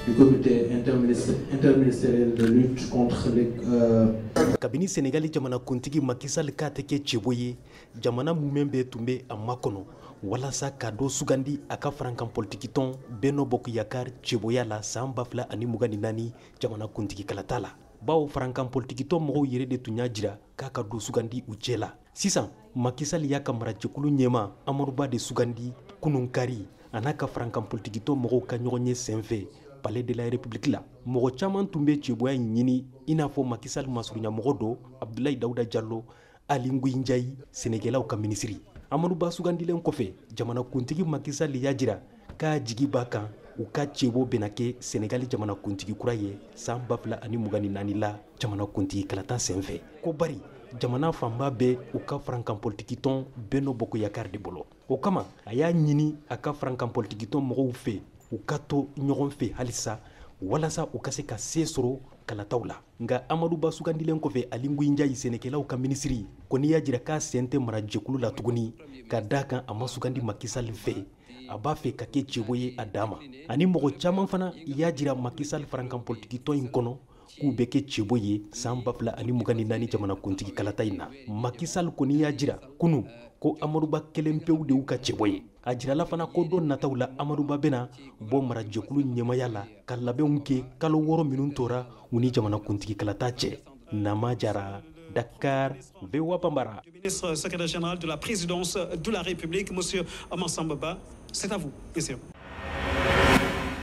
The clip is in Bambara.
Du comité interministériel de lutte contre les Kabini Senegali jamanakuntigi Macky Sall k'a tɛ kɛ cɛbɔ ye, jamana mumɛ bɛɛ tun bɛ a makɔnɔ walasa ka dɔ sugandi a ka farankan politikitɔn Benno Bokk Yakaar cɛbɔya la san 2024 jamanakuntigi kalata la, bawo farankan politikitɔn mɔgɔw yɛrɛ de tun y'a jira k'a ka dɔ sugandi u cɛ la. Sisan, Macky Sall y'a ka marajɛkulu ɲɛma Amadou Ba de sugandi kunun kari, a n'a ka farankan politikitɔn mɔgɔw ka ɲɔgɔn ye senfɛ Palais de la République la. Mɔgɔ caman tun bɛ cɛbɔya in ɲini, i n'a fɔ Macky Sall masurunyamɔgɔ dɔ, Abdoulaye Daouda Diallo, Aly Ngouille Ndiaye, sɛnɛkɛlaw ka minisiri. Amadou Ba sugandilen kɔfɛ, jamanakuntigi Macky Sall y'a jira k'a jigi b'a kan u ka cɛbɔ bɛna kɛ Senegali jamanakuntigi kura ye san 2024 la jamanakuntigi kalata senfɛ, ko bari jamana fanba bɛ u ka farankan politikitɔn Benno Bokk Yakaar de bolo. O kama, a y'a ɲini a ka farankan politikitɔn mɔgɔw fɛ, u ka to ɲɔgɔn fɛ halisa walasa u ka se ka se sɔrɔ kalataw la. Nka Amadou Ba sugandilen kɔfɛ, Aly Ngouille Ndiaye, sɛnɛkɛlaw ka minisiri, kɔni y'a jira k'a sen tɛ marajɛkulu la tuguni, ka da kan a ma sugandi Macky Sall fɛ, a b'a fɛ ka kɛ cɛbɔ ye a dan ma. Ani mɔgɔ caman fana y'a jira Macky Sall farankan politikitɔn in kɔnɔ k'u bɛ kɛ cɛbɔ ye san 2024 jamanakuntigi kalata in na. Macky Sall kɔni y'a jira kunu ko Amadou Ba kelen pewu de y'u ka cɛbɔ ye. A jirala fana ko don nataw la, Amadou Ba bɛna bɔ marajɛkulu ɲɛmaya la ka labɛnw kɛ kalo 6 minnu tora u ni jamanakuntigi kalata cɛ. Nama Jara, Dakar, VOA Bambara. Ministre secrétaire général de la présidence de la République, Monsieur Massamba Ba, c'est à vous, monsieur.